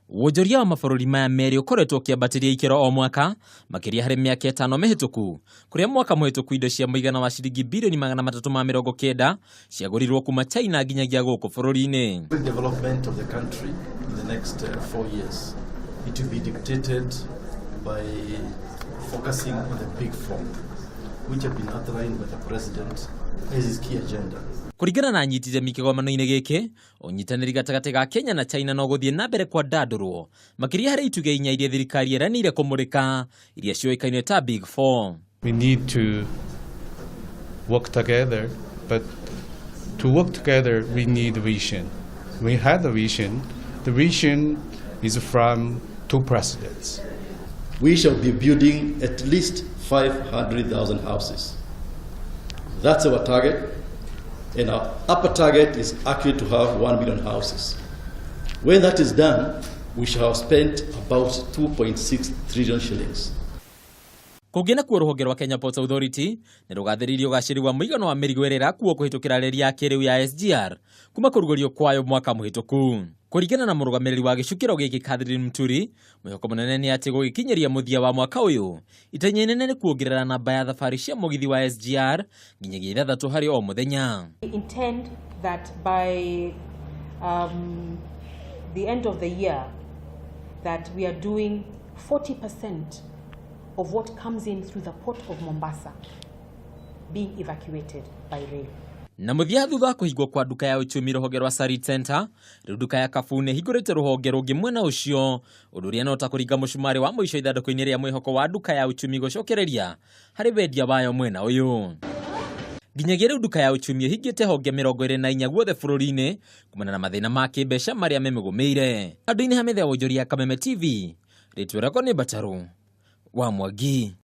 Wonjoria wa mabũrũri maya merĩ ũkoretwo ũkĩambatĩria ikĩro o mwaka, makĩria harĩ mĩaka 5 mĩhĩtũku, kũrĩa mwaka mũhĩtũku indo cia mũigana wa ciringi 390 bilioni ciagũrirwo kuma China nginyagia gũkũ bũrũri-inĩ. The development of the country in the next 4 years, it will be dictated by focusing on the Big Four, which have been outlined by the president as his key agenda. Kũringana na anyiti itemi kĩgomano-inĩ gĩkĩ, ũnyitanĩri gatagatĩ ga Kenya na China no gũthiĩ na mbere kwandandũrwo, makĩria harĩ itugĩ inya iria thirikari ĩranĩire kũmũrĩka, iria ciũĩkaine ta Big Four. We need to work together, but to work together, we need vision. We had a vision. The vision is from two presidents. We shall be building at least 500,000 houses. That's our target. And our upper target is actually to have 1 million houses. When that is done, we shall have spent about 2.6 trillion shillings. Kũngĩ nakuo, rũhonge rwa Kenya Ports Authority nĩ rũgathĩrĩirie ũgacĩru wa mũigana wa mĩrigo ĩrĩa ĩrakuo kũhĩtũkĩra reri ya kĩrĩu ya SGR kuma kũrugũrio kwayo mwaka mũhĩtũku. Kũringana na mũrũgamĩrĩri wa gĩcukĩro gĩkĩ Catherine Muturi, mwĩhoko mũnene nĩ atĩ gũgĩkinyĩria mũthia wa mwaka ũyũ, itanya inene nĩ kuongerera namba ya thabarĩ cia mũgithi wa SGR nginyagia 6 harĩ o mũthenya. We intend that by the end of the year that we are doing 40% of what comes in through the port of Mombasa being evacuated by rail. Na mũthia, thutha wa kũhingwo kwa nduka ya uchumi rũhonge rwa Sarit Center, rĩu nduka ya Carrefour nĩ ĩhingũrĩte rũhonge rũngĩ mwena ũcio, ũndũ ũrĩa no ta kũringa mũcumarĩ wa mũico ithandũkũ-inĩ rĩa mwĩhoko wa nduka ya uchumi gũcokereria harĩ wendia wayo mwena ũyũ. Nginyagia rĩu, nduka ya uchumi ĩhingĩte honge 24 guothe bũrũri-inĩ kumana na mathĩna ma kĩmbeca marĩa memĩgũmĩire. Andũ-inĩ ha mĩthia wonjoria ya Kameme TV, rĩtwa rĩakwa nĩ Mbatarũ wa Mwangi.